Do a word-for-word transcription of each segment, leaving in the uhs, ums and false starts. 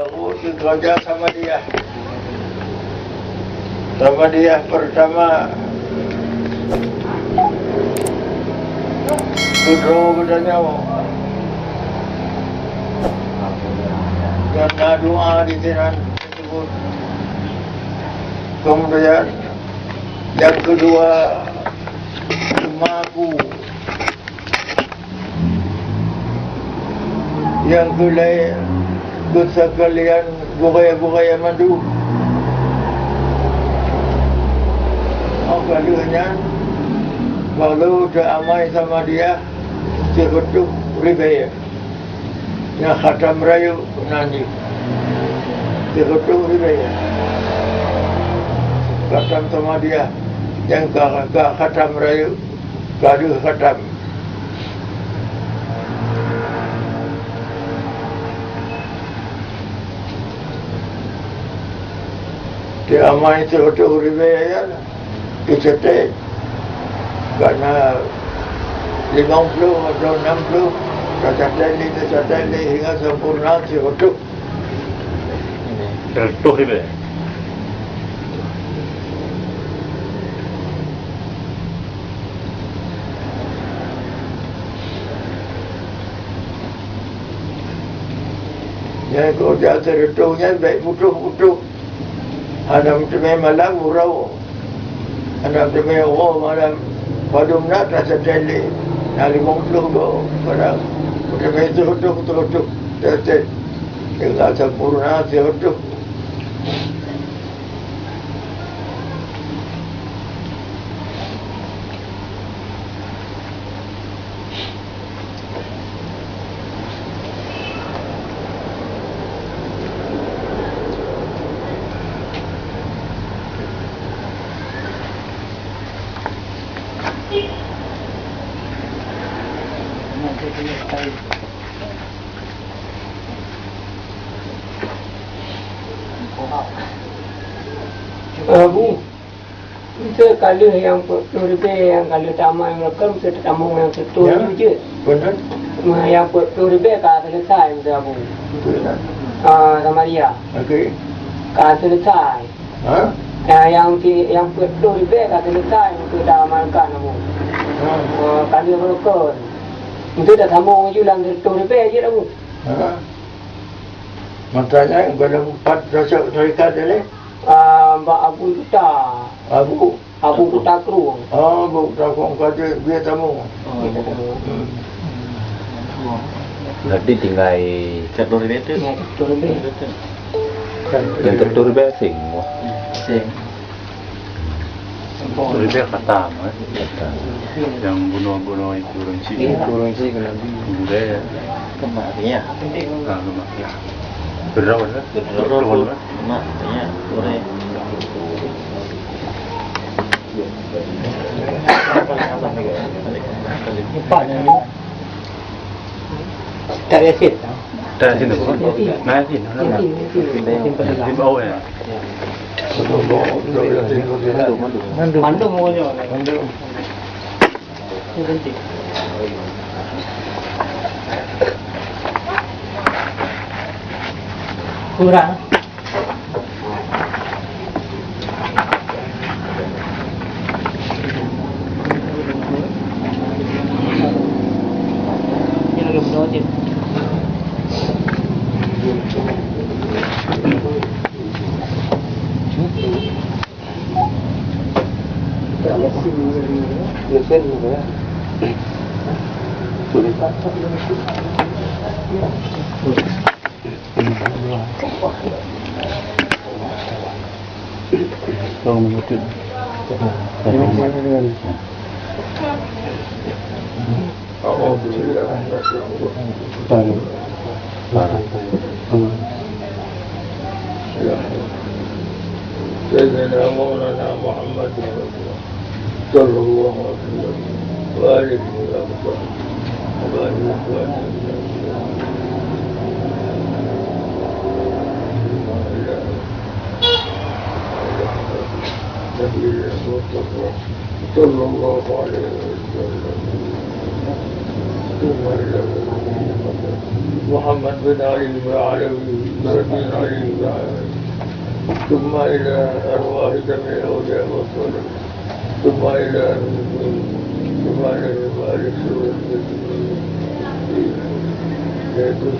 Aku dikeureuja Samadiyah. Samadiyah pertama, keudroe geutanyoe. Dan na doa di sinan tersebut. Kemudian, yang kedua, meu'ah aku. Nyang keulhèe, beuseukalian gurèe-gurèe mandum. Óh ka lheueh nyan, baru teuamai Samadiyah sireutôh ribèe. Nyang khatam rayeuk nan jih. Sireutôh ribèe. Khatam Samadiyah nyang ka, ka khatam rayeuk, ka deuh khatam. Teuamai sireutôh ribèe nyan, teucatat. Ka na limong ploh atau nam ploh, teucatat lé, teucatat lé, hingga sempurna sireutôh. Sireutôh ribèe. Nyang keu jak sireutôh nyan bèk putôh-putôh. Hana meuteumé malam uroe. Hana meuteumé uroe malam. Padum na teucatat lé. Na limong ploh goe padang. Meuteumé sireutôh-sireutôh. Teucatat. Hingga sempurna sireutôh. Abu, Miseu ka lheueh nyang peuet ploh ribèe nyang ka lheueh tamah nyoe ka, miseu tatamong nyang seureutôh Ya. ribèe jeuet. Betul. Meuh, nyang peuet ploh ribèe ka seuleusai miseu Abu. Betul lah. Ah, Samaria. Okey. Ka seuleusai. Ha? Ya, nyang ti-, nyang peuet ploh ribèe ka seuleusai untuk diamalkan Abu. Ha. Oh, ka lheueh rukon. Miseu tatamong ju lam seureutôh ribèe jeuet Abu. Ha? Makanya, kalau empat sosok syarikat tadi, Ah, bak Abu Kuta. Abu? Abu Kuta Krueng. Ah, Abu Kuta Krueng, ka jeuet bie tamong. Oh, iya. Hmm. Berarti tinggai Ketua Ribet tu? Tinggai Ketua Ribet. Kan. Nyang Ketua Ribet asing. Asing. Ketua Ribet khatam, eh. Khatam. Nyang bunoe-bunoe itu ureueng Cina. Iya. Ureueng Cina kena bi. Budaya. Kemak, ya. Ah, kemak, ya. Berapa, eh? Berapa? Mak, ya, boleh. Empat ni. Tak Yasin. Tak Yasin apa? Yasin. Nah, Yasin. Yasin, Yasin. Yasin pada Yasin bawah, ya. Mandum, mandum. Mandum. Kurang. سيدنا مولانا محمد صلى الله عليه وسلم وآله وصحبه وبارك وسلم. نبينا المصطفى صلى الله عليه وسلم. ثم إلى محمد بن علي وعلى آله ثم إلى أرواح جميع الأولياء والصالحين، ثم إلى، ثم إلى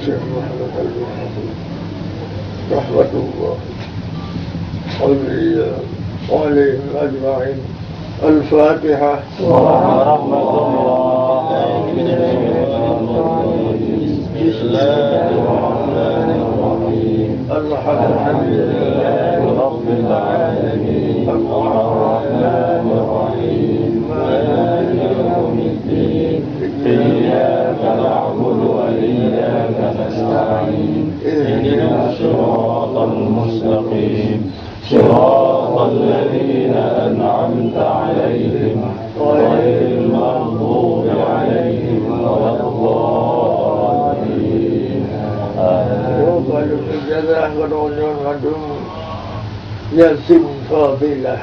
الشيخ محمد الوهاب رحمة الله عليه وعليهم أجمعين. الفاتحة. ورحمة الله. بسم الله الرحمن الرحيم. الحمد لله رب العالمين. الرحمن الرحيم. مالك يوم الدين. إياك نعبد وإياك نستعين. اهدنا الصراط المستقيم. صراط الذين أنعمت عليهم غير المغضوب عليهم ولا الضالين. آمين. Jazakallahu khairan. Yasin Fadilah.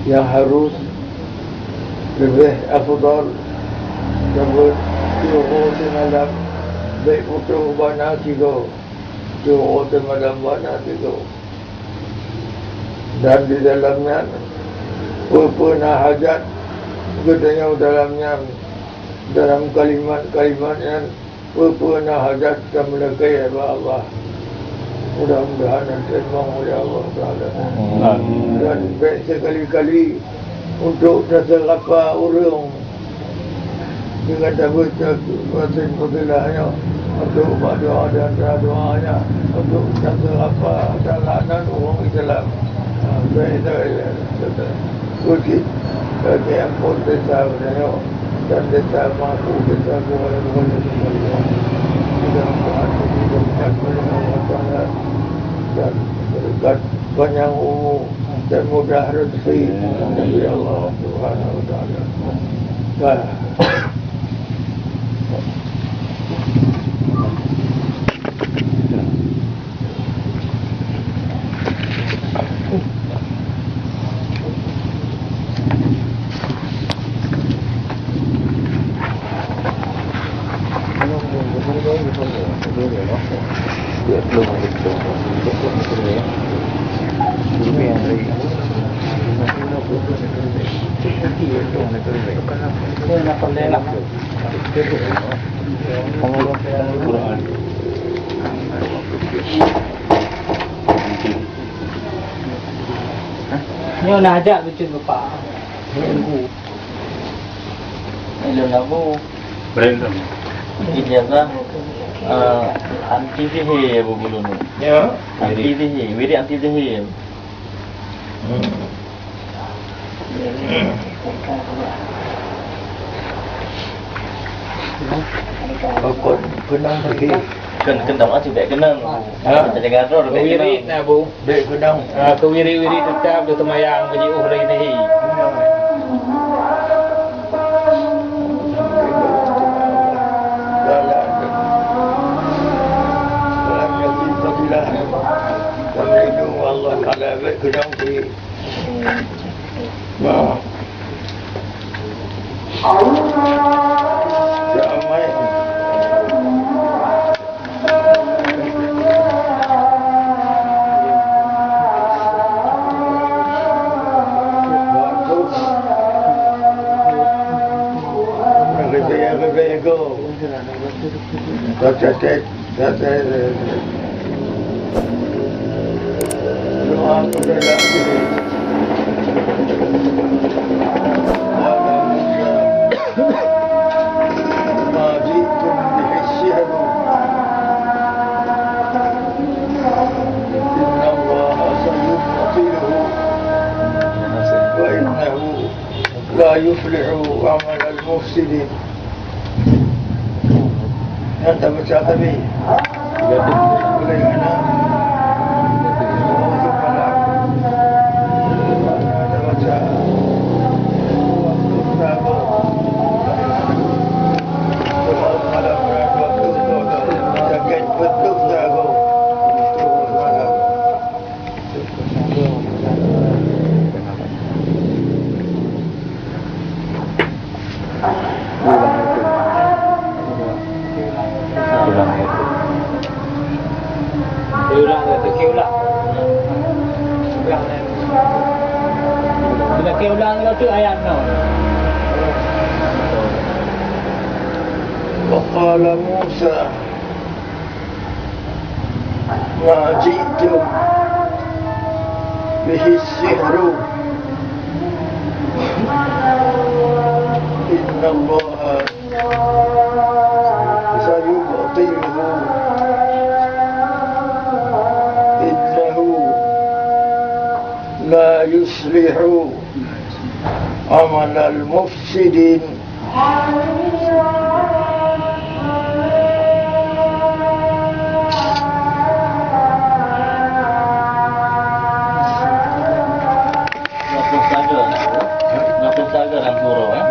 Nyang harus leubeh afdal, saboh tiep uroe simalam, bèk putôh bak na tiga. Tiep uroe simalam bak na tiga. Dan di dalam nyan, peue-peue na hajat geutanyoe dalam nyan, dalam kalimat-kalimat nyan, peue-peue na hajat tameulakèe bak Allah. Mudah-mudahan teurimong lé Allah Taala. Amin. Dan bèk sekali-kali untuk taseurapa ureueng dengan tabeuet batin fadilah nyoe untuk bak doa dan doa nyan untuk taseurapa dan laknat ureueng Islam. Ha, bèk, bèk, bèk. Keucit, bagi ampôn desya geutanyoe dan desya makhluk, desya geutanyoe. Mudah-mudahan diberikan oleh Allah Taala dan berkat panjang umur dan mudah rezeki dari Allah Subhanahu wa Taala. Dah. Nyoe na jak lucu lupa. Ilmu nabo. Ilmu. Ijazah, eh, anti sihir, Bu Guru ni. Ya. Anti sihir, wirid anti sihir. Hmm. Pakon keunong pergi. Ken-, keunong aja bèk keunong. Ha? Jangan roh bèk keunong. Wirid na, Bu. Bèk keunong. Ah, keu wirid-wirid teutap keu seumayang keu jiôh lagèe tadi. Dalam Yasin fadilah. Kami lindung Allah Taala bèk keunong di Nah. Damai. Bagus. Bagus, bagus, bagus. Bagus, bagus. Doa kepada Allah. ما جئتم به السحر. إن الله سيبطله. وإنه لا يفلح عمل المفسدين. Nyan tabaca tadi. Boleh kena. Tabaca. Sakét beutôi jago. Itu ayat nol. وقال موسى ما جئتم به السحر إن الله سيبطله إنه لا يصلح عمل المفسدين. Dua puluh tiga, dua puluh tiga dalam surah, eh.